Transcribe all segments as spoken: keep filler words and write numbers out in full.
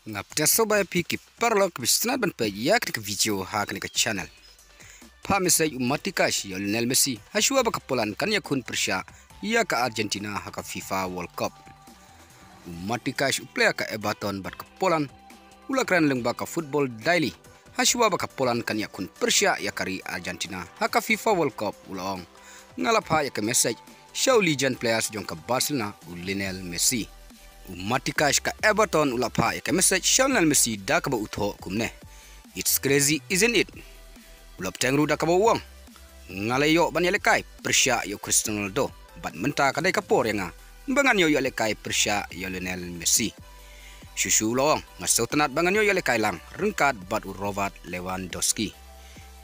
Nga pdiang sngewbha ïa phi ki paralok kiba sngewtynnat ban peit ïa kane ka video ha kane ka channel. Phah message u Matty Cash ïa u Lionel Messi hashwa ba ka Poland kan ïakhun pyrshah ïa ka Argentina ha ka FIFA World Cup. U Matty Cash, u player ka Everton bad ka Poland, u la kren lyngba ka Football Daily hashwa ba ka Poland kan ïakhun pyrshah ïa ka ri Argentina ha ka FIFA World Cup, u la ong, nga la phah ïa ka message sha u legend players jong ka Barcelona, u Lionel Messi. U Matty Cash ka Everton u la phah ïa ka message sha u Lionel Messi da kaba u thoh kumne: "It's crazy, isn't it?" U la bteng ruh da kaba u ong, nga la ïoh ban ïalehkai pyrshah ïa u Cristiano Ronaldo, bad mynta ka dei ka por ïa nga ba ngan ïoh ïalehkai pyrshah ïa u Lionel Messi. Shuh shuh u la ong, nga sngewtynnat ba ngan ïoh ïalehkai lang ryngkat bad u Robert Lewandowski.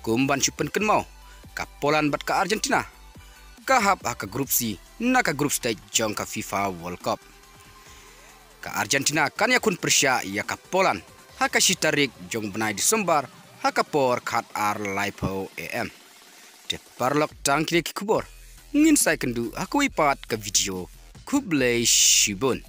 Kum ban shu pynkynmaw, ka Poland bad ka Argentina ka hap ha ka Group C na ka group stage jong ka FIFA World Cup. Ka Argentina kan ïakhun pyrshah ïa ka Poland ha ka shi tarik jong u bnai December ha ka por khatar laiphew A M. Te paralok, tang kine ki khubor, ngin sa ïakynduh ha kawei pat ka video. Khublei shibun.